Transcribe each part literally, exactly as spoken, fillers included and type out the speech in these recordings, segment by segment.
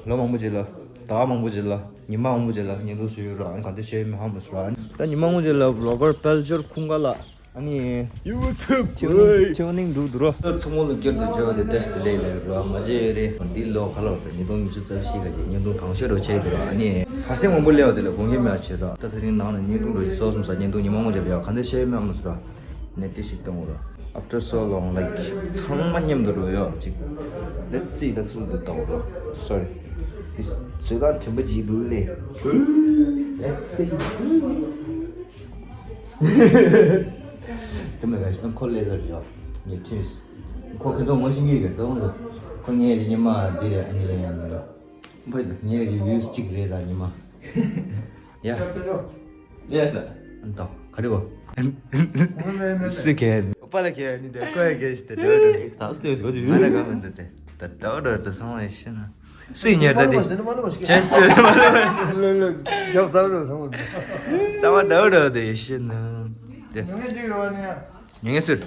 ལོ་མང་པོ་རྗེས་ལ། ཟླ་བ་མང་པོ་རྗེས་ལ། ཉི་མ་མང་པོ་རྗེས་ལ་བརྙན་ཐུང་བཟོས་ཡོད་ར། ཨ་ནི་ག་འདྲ་བྱས་ཡོད་མེད་ཧ་མ་སོང་ར། ཨ་ནི་ད་ཉི་མ་མང་པོ་རྗེས་ལ་བི་ལོག་གར་དཔལ་འབྱོར་ཁུངས་དཀར་ལགས། ཨ་ནི། You what's up, ཐེའུ་ནིང་boy? ཐེའུ་ནིང་འདུག་འདུག་རོ། ཚང་མ་ལ་བསྐྱར་དུ་མཇལ་བ་དེ་བཀྲ་ཤིས་བདེ་ལེགས་ལབ་རོ། མ་མཇལ་ཡོད་རེད། འདི་ལོ་ག་ལོ་རེད། ཉིས་སྟོང་ཉི་ཤུ་རྩ་བཞི་ག་ཅིག་བརྙན་ཐུང་དང་ཤོས་རོ་བྱས་འདུག་ར། ཨ་ནི་ཁ་སེང་མང་པོ་སླེབས་པ་དེ་ལ་དགོངས་འགལ་མེད་པ་བྱས་རོ། ད་དེ་རིང་ནང་ལ་བརྙན་ཐུང་རོ་ཞིག་བཟོ་སོང་ས། བརྙན་ཐུང་ཉི་མ་མང་པོ་རྗེས་ལ་ཡ་ག་འདྲ་བྱས་ཡོད་མེད་ཧ་མ་སོང་ར། ནས་དེ་ཞིག་གཏོང་རོ། After so long, like, ཚང་མ་མཉམ་དུ་འགྲོ་ཡོད་ཅིག Let's see, that's what the talk, bro. Sorry. This, so that temper ji do le. Let's see. ཙམ་ལ་ག་ཤ་ཁོ་ལེ་ཟེར་ཡོད། ངས་ཁྲིས། ཁོ་ཁྱེད་ཚོ་ངོ་ཤེས་ཀྱི་ཡོད་དོ། ཁོ་ངས་ཀྱི་ཉི་མ་འདི་རེད། ཨ་ནི་ཡང་མི་རེད། ངས་ཀྱི་ཝིའུ་གཅིག་རེད་ད་ཉི་མ། ཡ། ལེ་ས། ཨ་ནི་ད་ག་རེ་བ། སུ་ཁེ། ཨོ་པ་ལ་ཁེ་ནི་དེ་ཀོ་ཡ་ཁེ་ཤི་དེ་དོ་དོ། ད་སུ་ཡོད་གོ་ཅི་མ་ན་ག་མི་འདུག་དེ། ད་དོ་དོ་དོ་སོང་བའི་ཤི་ན། སུ་ཉེར་ད་དེ། ཅེ་སུ་མ་ལ་ལོ་ལོ་རྒྱབ་ཚར་རོ་སོང་། ཙམ་མ་དོ་དོ་དེ་ཤི་ན། དེ། ཉོ་ངེས་ཟེར།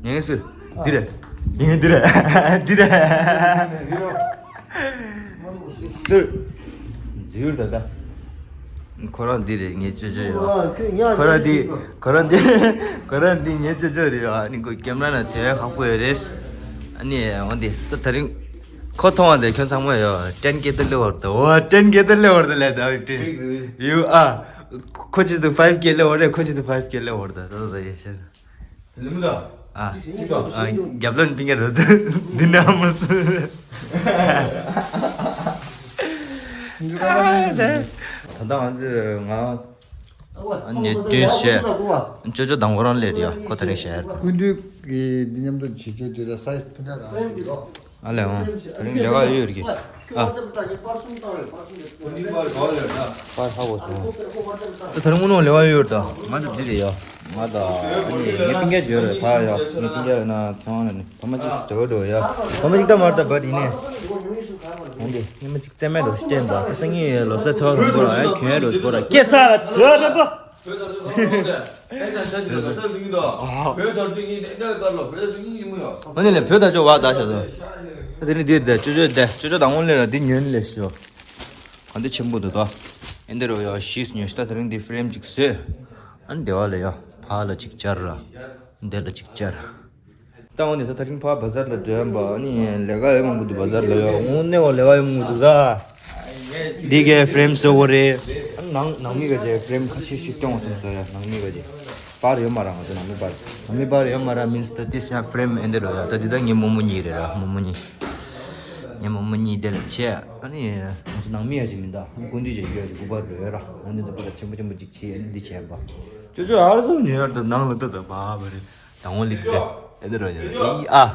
ཉོ་ངེས་ཟེར། འདི་རེད། ཉོ་ངེས་འདི་རེད། འདི་རེད། ཟེར། འཛུལ་ད་ད། ཁོ་རང་འདི་རེད། ངའི་ཅོ་ཅོ་ཡོད། ཁོ་རང་འདི། ཁོ་རང་འདི། ཁོ་རང་འདི་ངའི་ཅོ་ཅོ་རེད། ཨ་ནི་ཁོ་ཀེམ་ར་ནང་དེ་ཁག་པོ་ཡོད་རེད། ཨ་ནི་འོ་འདི་ད་དེ་རིང་། ཁོ་མཐོང་བ་དེ་ཁྱོད་ཚང་མ་ཡོད། ཊེན་ཀེ་དུ་སླེབས་བར་དུ། འོ་ཊེན་ཀེ་དུ་སླེབས་བར་དུ་ལས་ད་ཊེན། ཡུ་ཨ། ཁོ་ཅི་དུ་ཕའིབ་ཀེ་སླེབས་བར་རེད། ཁོ་ཅི་དུ་ཕའིབ་ཀེ་སླེབས་བར་དུ་ད་ད་ད་ཡེ་ཤེས། ལི་མི་ད། ཨ། ཨ། རྒྱབ་ལོན་པིང་ཡ་རོ་ད། འདི་ན་མོ་སུ། ད་ལྟ་ང་ཚོས་ང་། ཨ་ནི་དུས་བཤད། ཅོ་ཅོ་དང་ཁོ་རང་སླེབས་ཡ། ཁོ་ད་རིང་བཤད་ཡ། སྐུ་མདུན་གྱི་འདི་མཉམ་དུ་བྱེད་རྒྱུ་དེ་ལ་སའི་ཛི་ཕུན་ཚོགས་རང་རེད་ལོ། ཨ་ལས་འོང་། ད་རིང་ལས་ཀ་ཡོད་རེད་ཀྱི། ཨ། པར་ཧ་གོ་སོང་། ད་ད་རིང་དངོས་གནས་ལས་ཀ་ཡོད་རེད་ད། ང་ད་འདི་རེད་ཡ། ང་ད་ཨ་ནི་ངའི་སྤུན་ཀྱག་ཡོད་རེད་ད་ཡ། ངའི་སྤུན་ཀྱག་ཡོད་ན་ཚང་མ་ནི་ཐ་མ་གཅིག་འདྲ་བོ་འགྲོ་ཡ། ཐ་མ་གཅིག་ད་མར་ད་བ་དེ་ནས། འོང་དེ་ཉི་མ་གཅིག་རྩེད་མོ་འགྲོ་ཤི་བསྟན་ད། ཁ་སང་ངའི་ལོ་གསར་ཚེས་པ་དང་པོ་ལ་ཡ་གྱོན་ཡ་འགྲོ་ཤི་པོ་ར་སྐད་ཚ་ར་ཚ་ར་པ། བོད་དར་ལྕོག་ལ་ལོ་ཟེར་ལུགས་ཡིན་དོ། བོད་དར་ལྕོག་གཉིས་དེ་འདྲ་ལྟར་ལོ། བོད་དར་ལྕོག་གཉིས་ཡིན་མོ་ཡོ། ཨ་ནི་ལས་བོད་དར་ལྕོག་བ་དར་ཤ་དོ། ད་དེ་ནི་འདིར་དེ་ཅོ་ཅོ་དེ་ཅོ་ཅོ་དང་དངོས་ལས་ལ་འདི་ཉོན་ལས་ཤོ། ག་འདི་ཆེན་པོ་འདུག་དོ། ཨེ་འདི་རོ་ཡ་ཤིས་ཉོ་ཤི། ད་དེ་རིང་འདི་ཧྥི་རེམ་གཅིག་བཟོས། ཨ་ནི་དེ་བ་ལ་ཡ་ཕ་ལ་གཅིག་བཅར་ར། འདི་ལ་གཅིག་བཅར། ད་འོ་ནི་ད་ད་རིང་ཕར་བ་ཛར་ལ་འགྲོ་ཡ་འབའ། ཨ་ནི་ལས་ཀ་ཡོད་མང་པོ་འདུག་བ་ཛར་ལ་ཡོད། དངོས་གནས་བ་ལས་ཀ་ཡོད་མང་པོ་འདུག་ད། འདི་གའི་ཧྥི་རེམ་བཟོ་དགོས་རེད། ཨ་ནི་ནང་ནང་མི་ག་ཅེ་ཧྥི་རེམ་ཁ་ཤས་ཤིག་སྐྱོང་སོང་ཟེར་ཡ། ནང་མི་ག་ཅེ་པར་ཡོད་མ་ར། ང་ཚོ་ནང་མི་པར། ནང་མི་པར་ཡོད་མ་ར་མིན་སི་ད་ཏིས་ཡ་ཧྥི་རེམ་ཨེ་འདི་རོ་ཡ། ད་འདི་ད་ངའི་རྨོ་མོ་གཉིས་རེད་ར། རྨོ་མོ་གཉིས། ངའི་རྨོ་མོ་གཉིས་དེ་ལ་བྱས། ཨ་ནི་ང་ཚོ་ནང་མི་ཡ་ཅིག་མིན་ད། ཨ་ནི་ཀུན་འདུས་ཅེ་ཡོད་ཅིག་སྐུ་པར་རོ་ཡ་ར། ཨ་ནི་ད་པར་ཆེན་པོ་ཆེན་པོ་ཅིག་བྱས། ཨ་ནི་འདི་བྱས་པ། ཅོ་ཅོ་ཨར་དུ་ཉོ་ཡར་དུ་ནང་ལ་ད་ད་བ་བ་རེད། དང་པོ་ལི་ཏི་ཨེ་འདི་རོ་ཉོ་ཨི་ཨ།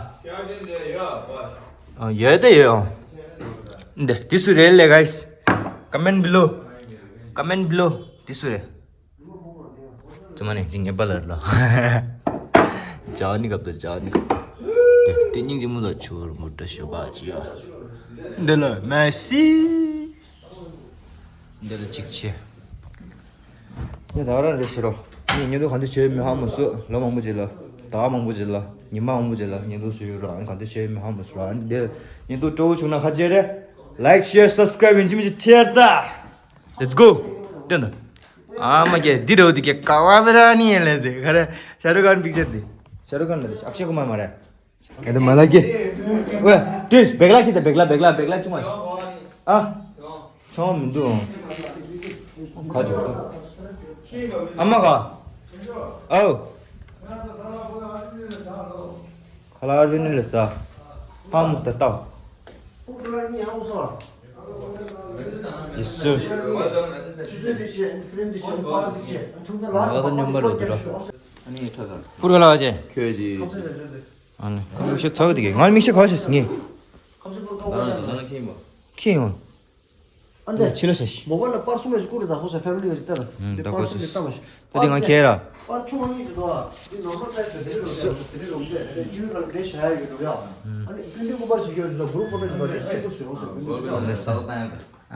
ཨ་ཡོད་དེ་ཡོད་ཨང་། འདི་དེ་སུ་རེད་ལས་guys། Comment below། Comment below། དེ་སུ་རེད། ཙི་མ་ནི་དེ་ངེས་པ་ལ་རེད་ལ། ཅའོ་ནི་སྐབས་དུ་ཅའོ་ནི་སྐབས་དུ། དེ་དེ་སྙིང་རྗེ་མོ་དང་ཆུ་བུར་མོ་འདྲ་ཞུ་བ་ཅི་ཡོད། འདི་ལ་མེ་སི། འདི་ལ་གཅིག་ཆེ། ངས་ད་རང་རེ་ཞུ་རོགས། ངས་བརྙན་ཐུང་གང་འདྲ་བྱས་མེད་ཧ་མ་སོང་། ལོ་མང་པོ་རྗེས་ལ། ཟླ་བ་མང་པོ་རྗེས་ལ། ཉི་མ་མང་པོ་རྗེས་ལ་བརྙན་ཐུང་བཟོས་ཡོད་ར། ཨ་ནི་གང་འདྲ་བྱས་མེད་ཧ་མ་སོང་ར། ཨ་ནི་འདིར་བརྙན་ཐུང་སྤྲོ་བོ་བྱུང་ན་ཁ་རྗེ་རེད། Like, share, subscribe ཡིན་གཅིག་མིན་གཅིག་ཐེར་ད། Let's go། ཏན་ཏན། ཨ་མ་གེ་འདི་རོ་འདི་གེ་ཀ་བ་བེ་ར་ནི་ཡེ་ལེ་དེ་ག་རེ། ཤ་རུ་ཁཱན་པིག་ཅར་འདི། ཤ་རུ་ཁཱན་ལ་དེ་ཨཀ་ཤེ་ཀུ་མར་མ་རེད། ག་དེ་མ་ལ་གི། ཝེ། ཏིས་བེག་ལ་ཁི་ད་བེག་ལ་བེག་ལ་བེག་ལ་ཅུང་ཨ་ཤི། ཨ། ཚང་མ་མི་འདུག་ཨང་། ག་ཅིག་འདུག་ཨ་མ་ག་ཨའོ། ཁ་ལག་རི་ནི་ལ་ས། ཧ་མུ་སྟ་ཏའོ། ཡེ་སུ། ང་ད་ཉམས་པ་རེད་འདུག་ར། ཨ་ནི་ཚ་ཚ། ཕུར་ག་ལ་བ་ཅན། ཁྱོད་ཀྱི། ཨ་ནི་ཁོ་མིག་ཤེལ་ཚ་གི་འདུག་གས། ང་མིག་ཤེལ་ག་བ་ཤེས་སི་ངས། ཁམས་སུ་པོར་ཁ་བ་ཅན། ཁྱེད་ཡིན་པ། ཁྱེད་ཡིན་པ། ཨ་འདྲ། ཕྱི་ལ་ཤ་ཤི། མོ་ག་ལ་པར་གསུམ་ལ་ཞིག་བསྐུར་རེད་ད། ཧོ་ས་ཕེ་མི་ལི་ག་ཞིག་ལྟ་ལ། ཨུམ། དེ་ད་པར་གོ་གསུམ་ལ་ལྟ་མ་ཤི། ད་དེ་ང་ཁྱེད་ར། པར་ཆུང་མ་གཉིས་ཀྱི་དོ་ཨ། དེ་ནོར་མལ་སའི་ཛི་དེ་རེད་རོ་དེ་རེད་རོ་དེ་རེད་རོ་དེ་ཇུས་ག་ལ་དེ་བྱ་ཡ་ཡོད་རོ་ཡ། ཨ་ནི་ཀུན་འདུས་སྐུ་པར་ཞིག་ཡོད་རེད་ད། གུ་རུབ་ཕོ་ཊོ་ཞིག་ལ་དེ་ཆེན་པོ་ཞིག་ཡོང་ས་ཀུན་འདུས་སྐུ་པར། ལགས་སོ། སངས་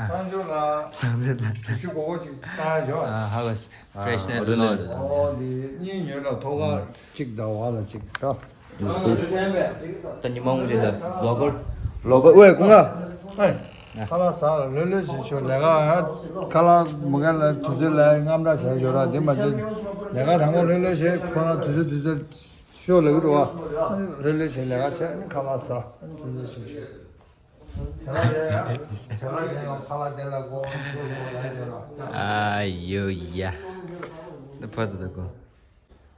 རྒྱས་ལགས། སངས་རྒྱས་ལགས། ཞུ་ཞུ་གོ་གོ་ཅིག་བཏང་ཡ་ཞོ། ཨ་ཧ་གོ་སི། ཕེ་རེ་ཤི་ནལ་རི་ལོ་ཌེཌ། ཨོ་དེ་གཉིས་ཉོས་ལ་ཐོག་ཁ་གཅིག་ད་བ་ལ་གཅིག་ད། Looks good. ད་ཉི་མ་ངུ་ཅེ་ད་བི་ལོག་གར། བི་ལོག་གར། ཝེ་ཀུང་ང་། ཨེ། ཁ་ལག་ཟ་ལ་ལྷོད་ལྷོད་བྱེད་ཤོག་ལས་ཀ་ཡང་ཁ་ལག་མི་འགལ་ལ་དུས་ཚོད་ལ་རྔམ་དྲག་བྱས་ཤོག་ར་དེ་མ་བྱེད། ལས་ཀ་དང་པོ་ལྷོད་ལྷོད་བྱེད་ཁོ་ན་དུས་ཚོད་དུས་ཚོད་ཤོག་ལས་ཀ་འགྲོ་བ་ལྷོད་ལྷོད་བྱེད་ལས་ཀ་བྱས་ཨ་ནི་ཁ་ལག་ཟ་ཨ་ནི་ལྷོད་ལྷོད་བྱེད་ཤོག་ཁ་ལག་དེ་ཡང་ཁ་ལག་དེ་ལ་གོ་ཨ་ཡོ་ཡ། འདི་ཕ་ཚོ་ད་གོ།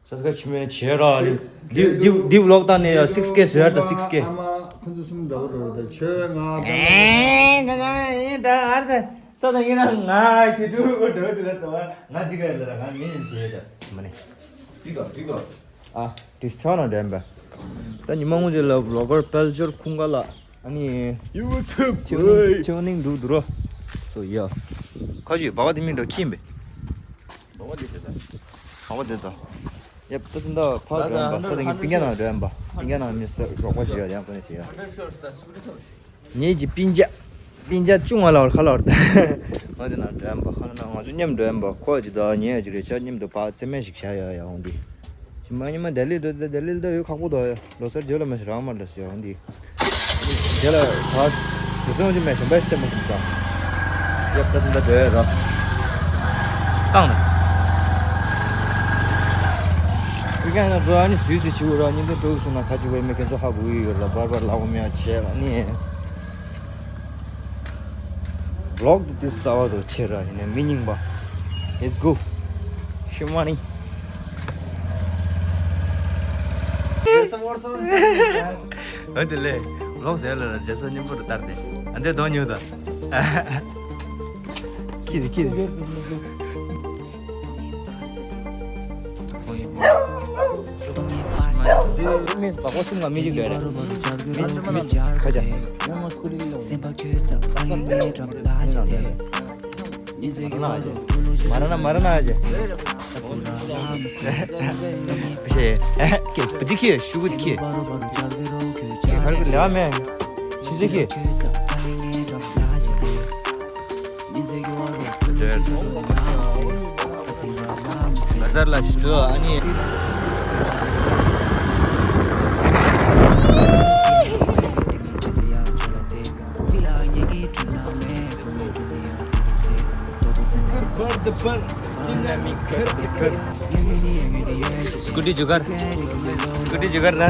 སབ་སི་ཀ་རབ་ཆི་མེད་བྱེད་ར་ལི། འདི་འདི་འདི་ཝི་ལོག་བཏང་ནས་ཡ་སིག་སི་ཀེ་ཟེར་ཡ་ད་སིག་སི་ཀེ། ཨ་མ་ཁོ་ཚོ་གསུམ་འདྲ་པོ་འགྲོ་ར་ད་ཁྱོད་ང་ད། ཨེ་ད་ང་ཡིན་ད་ཨར་ད་ས་ད་ཡིན་ན་ང་ཁྱོད་དུ་འགྲོ་དུ་ལ་ས་བ་ང་ཅི་ག་ལ་ར་ང་མི་ཡིན་བྱེད་ད་མ་ནི། འགྲིག་ག་འགྲིག་ག་ཨ་དྲི་ཚོ་ན་འདྲེན་པ། ད་ཉི་མ་ངོ་ཅི་ལ་ཝི་ལོག་གར་དཔལ་འབྱོར་ཁུང་ག་ལ། ཨ་ནི། You what's up, ཁྱེད་ནིང་boy? ཁྱེད་ནིང་འདུག་འདུག་རོ། So yeah. ཁ་ཅིག་སྦ་བ་དེ་མིན་འགྲོ་ཁྱིམ་པས། སྦ་བ་དེ་དེ་ད། སྦ་བ་དེ་ད། ཡབ་ད་དུང་ད་ཕ་འགྲོ་ཡམ་པ་ས་དེ་གི་པིན་རྒྱ་ནང་འགྲོ་ཡམ་པ་པིན་རྒྱ་ནང་མི་སྟ་རོགས་པ་བྱེད་ཡ་ཡང་ཁོ་ནས་བྱེད་ཡ། ངེད་ཀྱི་པིན་རྒྱ། པིན་རྒྱ་ཅུང་ང་ལ་བར་ཁ་ལ་བར་ད། ང་དེ་ནང་འགྲོ་ཡམ་པ་ཁ་ལ་ན་ང་ཚོ་མཉམ་འགྲོ་ཡམ་པ་ཁོ་ཅི་ད་ཉེ་ཡ་ཅི་རེད་ཆ་མཉམ་དུ་ཕ་རྩེ་མེད་ཞིག་བྱ་ཡ་ཡ་འོང་དེ། ཞི་མ་ཉི་མ་ལྡི་ལི་འགྲོ་ལྡི་ལི་ལ་ཡོད་ཁག་པོ་དོ་ཡོད། ལོ་སར་རྗེས་ལ་མ་ཞིག་རང་མ་འདྲ་སི་ཡོང་འདི། རྗེས་ལ་ད་དུ་སོང་གི་མེད་ཞིང་པའི་སེམས་མ་སིམ་ས། ཡབ་ད་ད་འདོད་ར། བཏང་ནས། ཨི་ཀ་ན་འགྲོ་ཨ་ནི་སུས་སུས་བྱིའུ་ར་ཉིན་དུ་འགྲོ་སོང་ན་ཁ་ཅིག་བས་མི་ཁན་ཚོ་ཧ་གོ་ཡི་ཡོད་ལ་བར་བར་ལ་འོ་མེ་བྱས་ལ་ནི། Vlog འདི་གསར་བ་དུ་ཆེ་ར་ཡིན་ནས་མི་རྙིང་པ། Let's go. ཤི་མ་ནི། འོ་དེ་ལས་vlog ཟེར་ལ་རེ་ས་སྙིང་པོ་རུ་བསྟར་ཏེ་ཨ་འདས་གདོང་ཉོས་ད། ཁྱི་རེ་ཁྱི་རེ། མི་བག་གོ་སུམ་ང་མི་གཅིག་རེད། མི་མི་ཁ་ཆ། མ་ར་ན་མ་ར་ན་ཨ་ཅེ། ཤེ། ཀེ་བུ་དི་ཁེ་ཤུ་གུ་དི་ཁེ། ཁར་གི་ལེ་བ་མེ། ཤི་ཟི་ཁེ། བ་ཛར་ལ་ཤི་ཏུ་ཨ་ནི། སྐུ་ཏི་ཇུ་གར། སྐུ་ཏི་ཇུ་གར་ན།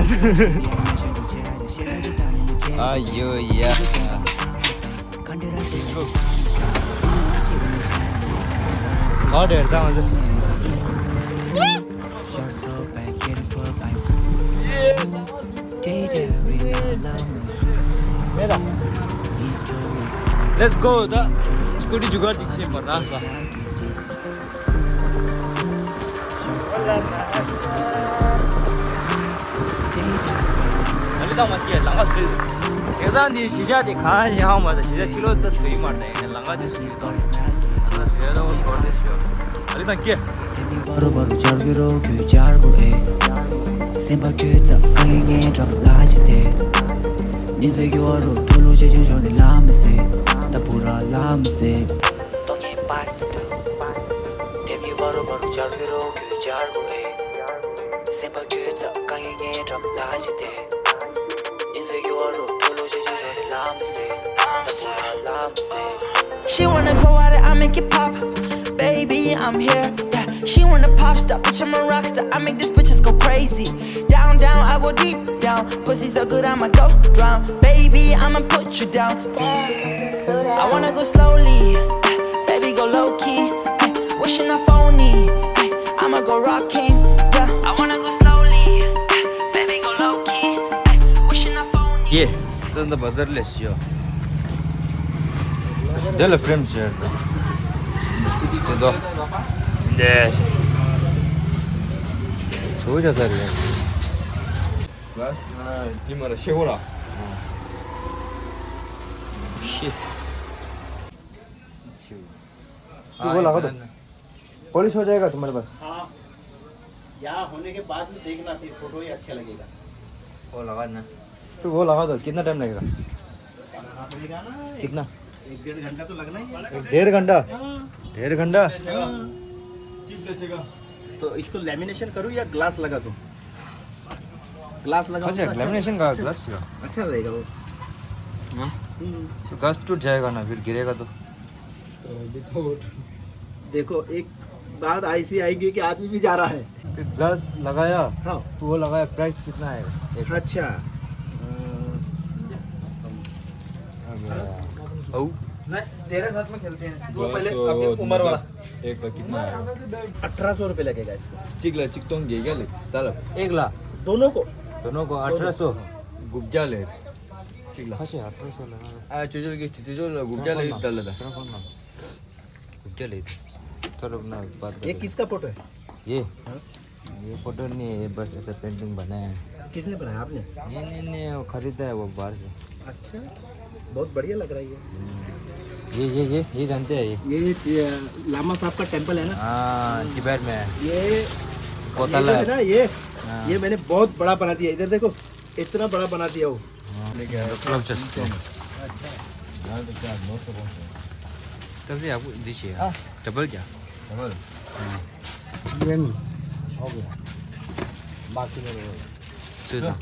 ཨ་ཡོ་ཡ། ཨ་དེར་ད་ང་ཚོ། Let's go. ད་སྐུ་ཏི་ཇུ་གར་ཅིག་ཕྱིན་པ་རག་སོང་། ཨ་ལི་དང་མ་སྐྱེས་ལང་ཀ་སུས། དེང་སང་འདི་གཞིས་ཆགས་དེ་གང་ཡང་མ་ཟད་གཞིས་ཆགས་ཕྱི་ལོགས་ད་སུས་མ་རེད་ལང་ཀ་དེ་སུས་དང་། ཨ་ལི་དང་སྐྱེས། She wanna go out and I make it pop. Baby, I'm here. Yeah, she wanna pop star, bitch, I'm a rock star. I make these bitches go crazy. Down, down, I go deep down. Pussy so good, I'ma go drown. Baby, I'ma put you down. I wanna go slowly, baby, go low key. Wishing I phony, I'ma go rocking. Yeah, I wanna go slowly, baby, go low key. Wishing I phony. ཡེ། ད་ད་བ་ཛར་ལས་ཤིའོ། དེ་ལ་ཕྲེམ་ཤེར་དང་། དེ་དོ། འདི། ཚོ་བྱ་ས་རེད། ང་དེ་མ་ར་ཤེ་གོ་ལ། ཤེ། ཤེ། वो लगा दो। पुलिस हो जाएगा तुम्हारे पास। हाँ। यहाँ होने के बाद में देखना, फिर फोटो ही अच्छा लगेगा। वो लगा देना। फिर वो लगा दो, कितना टाइम लगेगा? लगाना पड़ेगा ना, एक, कितना? एक डेढ़ घंटा तो लगना ही है। एक डेढ़ घंटा? हाँ। डेढ़ घंटा? हाँ। तो इसको लेमिनेशन करूँ या ग्लास लगा दूँ? ग्लास लगा दूँ। अच्छा, लेमिनेशन का ग्लास का। अच्छा रहेगा वो। हाँ। तो गैस टूट जाएगा ना, फिर गिरेगा तो। तो अभी तो देखो, एक बात ऐसी आएगी कि आदमी भी जा रहा है। फिर ग्लास लगाया, हाँ। तो वो लगाया, प्राइस कितना आएगा? एक अच्छा। ओ। नहीं, तेरे साथ में खेलते हैं। तू पहले अपनी उम्र वाला। एक का कितना आएगा? अठारह सौ रुपये लगेगा इसको। चिकला चिकटोंग गेगा ले साला। एक ला। दोनों को। दोनों को अठारह सौ। गुब्जा ले। चिकला। अच्छा, अठारह सौ लगा। आ, चुचुल की चुचुल गुब्जा ले डाल दा। गुब्जा ले। थोड़ा अपना बात ये कर। किसका फोटो है? ये? हाँ? ये फोटो नहीं है, ये बस ऐसा पेंटिंग बनाया है। किसने बनाया, आपने? नहीं, नहीं, नहीं, वो खरीदा है वो बाहर से। अच्छा, बहुत बढ़िया लग रहा है ये। ये, ये, ये, ये जानते हैं ये? ये, ये लामा साहब का टेम्पल है ना? हाँ, तिब्बत में है। ये, कोतला। ये जो है ना, ये, हाँ। ये मैंने बहुत बड़ा बना दिया। इधर देखो, इतना बड़ा बना दिया वो। हाँ, लेके आया। मतलब जैसे। अच्छा। यहाँ तो क्या, नौ सौ कौन सा? तब से आपको दीजिए। हाँ। डबल क्या? डबल। ये नहीं। हो गया। बाकी में वो। 是的。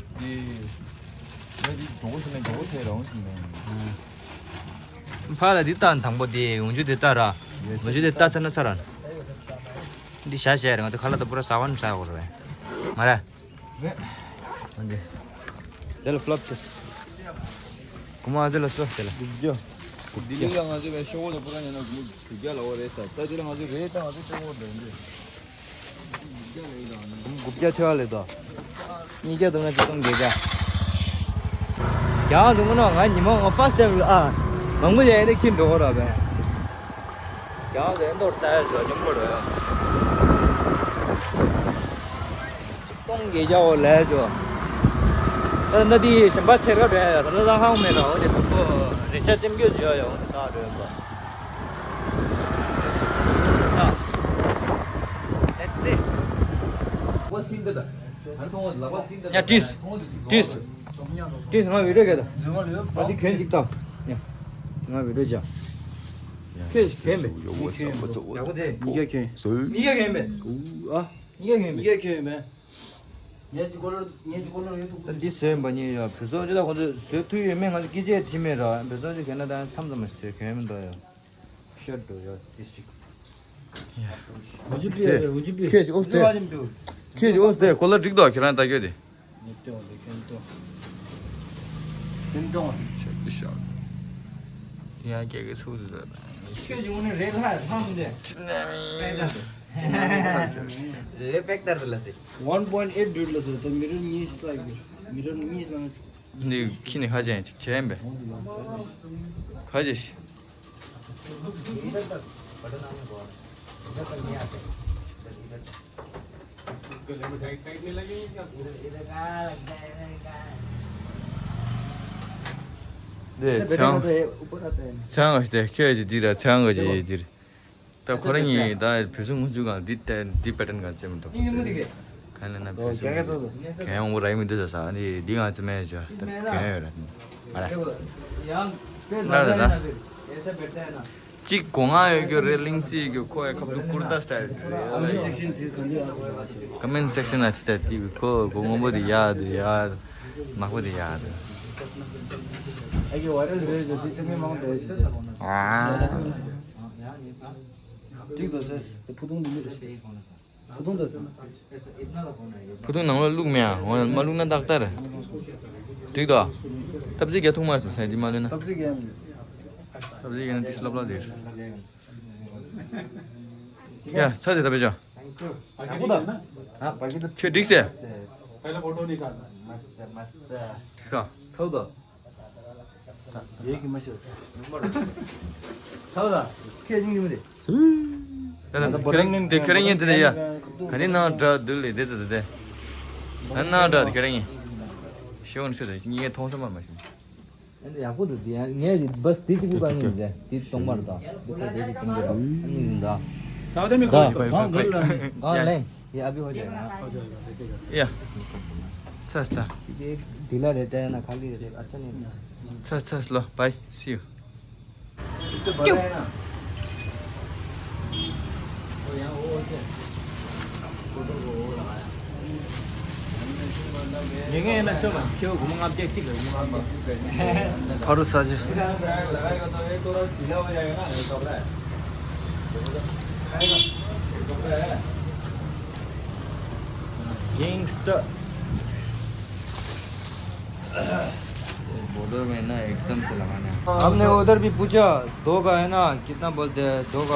ཕ་ལ་འདི་ལྟ་དང་པོ་དེ་འུན་ཆུ་དེ་ལྟ་ར། འུན་ཆུ་དེ་ལྟ་ཚར་ན་ཚར་ར། འདི་བྱ་བྱས་རེད། ང་ཚོ་ཁ་ལག་ད་པུ་ར་ཟ་བ་ནི་ཟ་དགོས་རེད། མ་རེད། འདི་ལ་ཕློབ་ཆེས། གོ་མ་ཨ་ཙི་ལ་སོ་དེ་ལ། དགུ་བརྒྱ། དགུ་བརྒྱ། ལྡི་ལི་ལ་ང་ཚོ་བའི་ཤོག་བུ་དང་པུ་ར་ཉན་ན་དགུ་བརྒྱ་ལ་བ་རེད་ས། ད་དེ་ལ་ང་ཚོ་རེད་ད་ང་ཚོ་ཤོག་བུ་རེད་འདི། དགུ་བརྒྱ་ཐོལ་ལེ་དོ། ཉིས་བརྒྱ་དང་ང་ཚོ་སྟོང་བརྒྱད་བརྒྱ། རྒྱང་རིང་མོ་ནོ། ང་ཉི་མ་ང་ཕར་སི་ཊེབ་ཨ་མང་པོ་ཡ་ཡིན་ན་ཁྱིམ་འགྲོ་གོ་ར་བས། རྒྱང་རིང་མདོར་ལྟ་ཡ་ཟོ་ཉུང་པོ་རོ་ཡ། སྟོང་བརྒྱད་བརྒྱ་འོ་ལས་ཇོ། ད་ན་དེ་གཞན་པ་ཚེ་རབས་རེད་ད་ད་ཧང་མེད་ར། འོ་དེ་ཁོ་རེ་ཆ་ཅན་གྱོད་ཇོ་ཡ། འོ་དེ་ད་རེད་པ། Let's see. ཡ་ཏིས། ཏིས། ཏིས་ང་བི་ཌིའོ་ག་ད། ཨ་དེ་གན་ཅིག་ད། ཡ། ང་བི་ཌིའོ་ཅ། ཁྱོད་ཞིག་གན་མེད། ཡག་པོ་དེ། ཉི་ག་གན། ཉི་ག་གན་མེད། ཨ། ཉི་ག་གན་མེད། ཉི་ག་གན་མེད། ངས་ཅི་གོ་ལོར་ངས་ཅི་གོ་ལོར་ཡོད་འདུག་ད་འདི་བཟོས་པ་ཉིད་ཡ། བོད་སོག་ཅི་ད་ཁོང་ཚོས་བཟོས་ཐུབ་ཡོད་མེད་ང་ཚོ་སྐད་ཆ་དྲིས་མེད་ར། བོད་སོག་ཅི་གན་ན་ད་མཚམས་མཚམས་མ་བཟོས་གན་མི་འདུག་ཡ། ཤར་འགྲོ་ཡ་ཏིས་ཅིག་འུ་ཅི་པི་ཡ་འུ་ཅི་པི། ཁྱེད་ཀྱི་ཨོ་སྟེ། ཁྱེད་ཀྱི་ཨོ་སྟེ་གོ་ལ་འགྲིག་དོ། ཁྱེད་རང་ལྟ་རྒྱུ་དེ། ཉེ་ཏོ་ལེ་ཀན་ཏོ། ཀན་ཏོ། ཤག་ཏུ་ཤག་དེ་ཡང་སྐད་ཀྱི་ཚུགས་དུ་ད། ཁྱེད་ཀྱི་ངོ་ནས་རེད་ལྷ་ལྷམ་དེ། ཅི་ན་མི། རེད་པེག་ཏར་ལ་སི། One point eight dude ལ་སི་ད་མི་རར་གཉིས་ལ་མི་རར་གཉིས་ལ། འདི་ཁྱི་ནི་ཁ་ཅན་ཅིག་བྱས་པས། ཁ་ཅིག་འདི་ཚང་ཚང་ག་ཞིག་དེ་ཁྱེད་ཀྱི་འདི་ར་ཚང་ག་ཅིག་འདི་ར། ད་ཁོ་རང་གཉིས་ད་བོད་སོག་སྔོན་ཚུད་གང་འདི་ཏན་འདི་པེ་ཊན་གང་བཙལ་མི་འདུག་གང་ལ་ན་བོད་སོག་གང་ཡོང་བོ་ར་ཡི་མི་འདུག་ས་ས་འདི་འདི་གང་བཙལ་མེད་ཅོ། ད་གང་ཡོད་ར་ཨ་ར། ལ་ར་ད། གཅིག་གོ་ང་ཡོད་རྒྱུ་རེད། གླིང་རྩིས་ཡོད་རྒྱུ་ཁོ་ཡ་ཁབ་ཏུ་ཀུར་ཏ་སི་ཊལ་རེད། ཁོ་མེན་སེག་ཤན་དེ་ག་འདི་ཨ་ཁུ་ར་ཞིག་ཁོ་མེན་སེག་ཤན་ཨ་ཁི་ཏ་དེ་ཁོ་གོ་ངོ་བོ་དེ་ཡ་དེ་ཡ་མ་ཁོ་དེ་ཡ་དེ། ཨ་ཀི་ཝའི་རལ་རེད་ཟེར་དེ་ཚང་མས་མང་དྲགས་ཟེར་ཟེར། ཨ། འགྲིག་འདུག་ཟེར། དེ་ཕུ་ཐུང་འདི་མི་རེད་ཟེར། ཕུ་ཐུང་འདི་ཟེར། ཕུ་ཐུང་ནང་ལ་བླུགས་མེད་ཨ། འོ་མ་བླུགས་ན་ཏག་ཏག་རེད། འགྲིག་འདུག་ཨ། སྟབས་ཅིག་རྒྱ་ཐུག་མ་སོང་ས་འདི་མ་བླུགས་ན། སྟབས་ཅིག་རྒྱ་ན་ཏིས་ལབ་ལབ་དེ་རེད། ཡ་ཚ་དེ་ད་བེ་ཅོ། ཁྱོད་འགྲིག་ཟེར། འགྲིག་ས། ཚ་བོ་ད། ཡེ་གི་མ་ཤི། ཚ་བོ་ད། ཁྱེད་སྙིང་རྗེ་མོ་རེད། ད་ད་ཁྱེད་རང་དེ་ཁྱེད་རང་ཉིད་དེ་ལ་ཡ། ག་ནི་ནང་འདྲ་འདུག་ལེ་དེ་དེ་དེ། ང་ནང་འདྲ་དེ་ཁྱེད་རང་ཉིད། ཤེས་འོང་ཤོད་དེ་ངས་མཐོང་ས་མ་མ་ཤེས། ཨ་ནི་ཡག་པོ་འདུག་དེ་ཡང་ངས་བས་དེ་གཅིག་པུ་གང་ཡིན་དེ་དེ་གཏོང་པར་དང་དེ་ཁོ་དེ་གཅིག་གཏོང་གི་ར། ཨ་ནི་ཡིན་ད། ད་དེ་མི་གོ་གང་གང་གང་ལ་ནི་གང་ལ་ཡ་ཨ་བི་ཧོ་ཇ་ཡ། ཡ། ཚ་སྟ། དེ་དེ་ལ་རེད་དེ་ན་ཁ་ལི་རེད་ཨ་ཅག་ནི། ཚ་ཚ་སློ། Bye, see you. ཉན་མཁན་ཡིན་ན་ཤོག་ལ། ཁྱེའུ་སྒོར་མོ་ལྔ་བརྒྱ་གཅིག་ལ་སྒོར་མོ་ལྔ་བརྒྱ། ཕ་རུ་ས་ཆུ། Gangster. Border में ना एकदम से लगाना है। हमने उधर भी पूछा, दो का है ना, कितना बोलते हैं, दो का?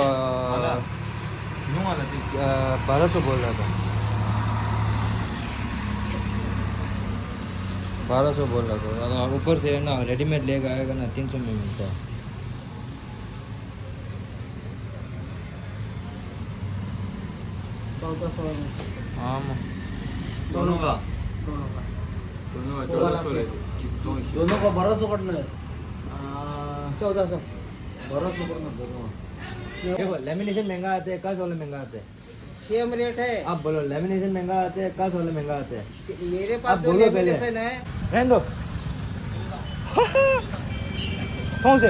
वाला। यूं वाला भी। अ, बारह सौ बोल रहा था। बारह सौ बोल रहा था। अगर ऊपर से है ना, रेडीमेड लेकर आएगा ना, तीन सौ में मिलता है। चौदह सौ में। हाँ, म- दोनों का? दोनों का। दोनों का वो वाला चौदह सौ ले। दोनों का बारह सौ करना है। हाँ। चौदह सौ। बारह सौ करना दोनों का। देखो, लेमिनेशन महंगा आता है, कस वाला महंगा आता है? सेम रेट है। आप बोलो, लेमिनेशन महंगा आता है, कस वाला महंगा आता है? मेरे पास आप जो बोलो पहले। लेमिनेशन है। रहने दो। कौन से?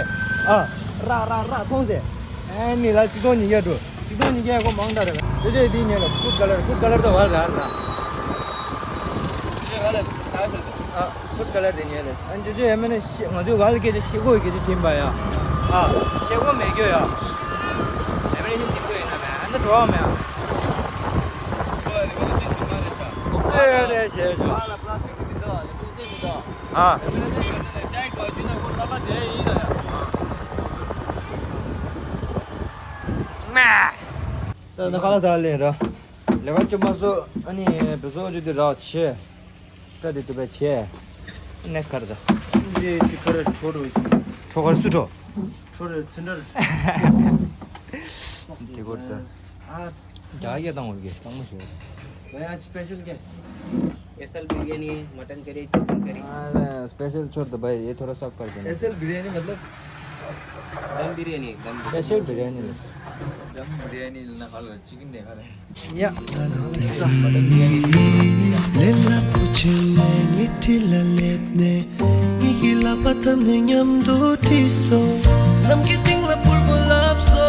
हाँ। रा, रा, रा, कौन से? ए, नीला, चिकन नहीं गया तो। चिकन नहीं गया को मांगता रहेगा। तुझे दी नहीं लो, फूड कलर, फूड कलर तो वाला रहा। ये वाला साइज है। हाँ। ཕུད་ཀ་ལར་དེ་ཉོས་རེད། ཨ་ཇོ་ཇོ་ཡ་མེད་ན་ཤི་ང་ཚོའི་ག་ལ་སྐད་ཆ་ཤི་གོ་སྐད་ཆ་ཁྱིམ་པ་ཡ། ཨ་ཤི་གོ་མེད་རྒྱུ་ཡ། ཡ་མེད་ན་ཤི་འདི་གོ་ཡིན་ན་མེད་ཨ་ན་འགྲོ་བ་མེད་ཨ། ཨོ་ཀེ་རེད་བྱས་ཆོག་ཨ། མེ། ད་ནི་ཁ་ལག་ཟ་ལེ་ར། ལས་ཀ་བཅོ་མ་བཟོ། ཨ་ནི་བུ་བཟོ་བཅོ་དུས་རག་ཆེ། སྐྲ་དེ་དུ་བས་ཆེ། ནེགསི་ཁར་ད། འདི་ཅི་ཁར་ཁྲོ་རུ་ཞིག་ཁྲོ་ཁར་སུ་ཁྲོ། ཁྲོ་རུ་ཚིན་ཁར། དེ་གོར་ད། ཨ། རྒྱ་ཡ་དང་འོར་གེ་གཙང་མ་ཞིག་ཡ་ཅི་སྤེ་ཤལ་གེ། एसएल बिरयानी है, मटन करी, चिकन करी। ཨ་སྤེ་ཤལ་ཆོར་ད་བས་ཡེ་ཐོ་ར་སབ་ཁར་དེ། एसएल बिरयानी मतलब? दम बिरयानी, दम बिरयानी। स्पेशल बिरयानी। दम बिरयानी ལ་ཁ་ལ་ཅིག་ནས་ཁ་རེ། ཡ། ལེ་ལ་པོ་ཆེ་ལེ་ངེ་ཁྲི་ལ་ལེབ་ནས་ངེ་གི་ལག་པ་ཐམ་ནས་མཉམ་དུ་ཁྲིད་སོ། ནམ་གྱི་སྟེང་ལ་ཕུར་བུ་ལབ་སོ།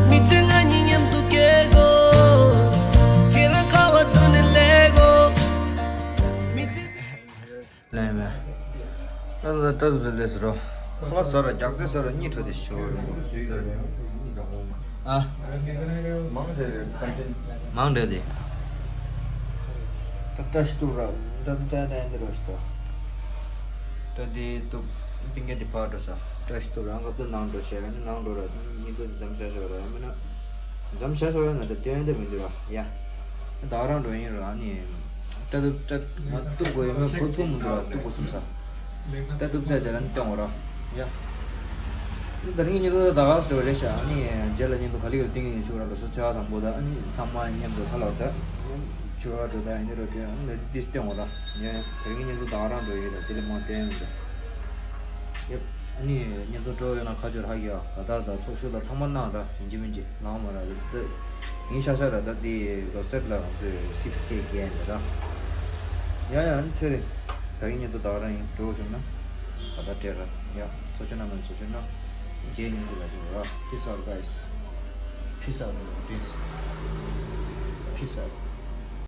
མི་ཚེ་ང་གཉིས་མཉམ་དུ་སྐྱེལ་གོ། ཁྱེད་རང་ཁ་བ་བཏོན་ནས་ལེ་གོ། མི་ཚེ། ལན་མེ། ད་ད་ད་ད་ལས་ཟེར་རོ། ཁ་ཟ་ར་རྒྱག་རྩེ་ཟ་ར་གཉིས་འཕྲོ་དེ་ཞོ་རིང་པོ། ཨ། མང་དེ་རེད་ཀོན་ཊེན། མང་དེ་དེ། ད་ད་ཤི་ཏུ་ར། ད་ད་ད་ད་འདི་རོ་ཤི་ཏོ། ད་དེ་ཏུ་པིང་གེ་དེ་ཕར་འགྲོ་ས། ད་ཤི་ཏུ་ར་ང་ཏུ་ནང་འགྲོ་ཤེས་ནང་འགྲོ་ར་གཉིས་ཏུ་འཛམ་ཤ་ཤོ་ར་མིན་ན། འཛམ་ཤ་ཤོ་ཡ་ན་ད་སྟོན་དེ་མི་འདུག་ར་ཡ། ད་རང་འགྲོ་ཡིན་ར་ཨ་ནི། ཏ་ཏུབ་ཏ་ང་ཏུབ་གོ་ཡོད་མེད་ཁོ་ཚོ་མི་འདུག་ར་ཏུབ་གོ་སུམ་ས། ཏ་ཏུབ་ས་ཇ་ལན་ཏོང་ར། ཡ། ད་རིང་ཉིན་ཐོ་ད་ག་སོ་རེ་ཤ་ནི་ཇ་ལ་ཉིན་ཐོ་ག་ལི་ག་ལི་ཏིང་ཡིན་ཤུ་ར་ལོ་སོ་ཚེ་བ་དང་པོ་ད་ནི་ཚང་མ་མཉམ་དུ་ཁ་ལོ་ད། ཆུ་བ་འགྲོ་ད་ཡིན་རོ་ཏེ་ནི་ཏིས་ཏོང་ར། ཡ་ད་རིང་ཉིན་ཐོ་ད་ག་རང་འགྲོ་ཡིན་ར་དེ་ལས་མ་ཏེ་ཡིན་ར། ཡབ། ཨ་ནི་ཉིན་ཐོ་འགྲོ་ཡོད་ན་ཁ་ཆོར་ཧ་གི་ཡ་ད་ད་ད་ཚོགས་ཤོག་ད་ཚང་མ་གནང་ར་ཡིན་གཅིག་མིན་གཅིག་ལང་མ་ར་ད་ཡིན་ཤ་ཤ་ར་ད་དེ་ལོ་སེབ་ལ་ང་ཚོས་སིག་སི་ཀེ་རྒྱན་ར། ཡ་ཡ་ཨ་ནི་ཚེ་རིང་། ད་གིན་ཉིན་ཐོ་ད་ག་རང་ཡིན་འགྲོ་བྱུང་ན་ད་ད་སྤྲད་ར། ཡ་ཚོགས་ཆུང་ན་མ་ཚོགས་ཆུང་ན་རྗེས་ཉིན་ཐོ་ལ་ཅིག་ར། Peace out, guys. Peace out, peace. Peace out.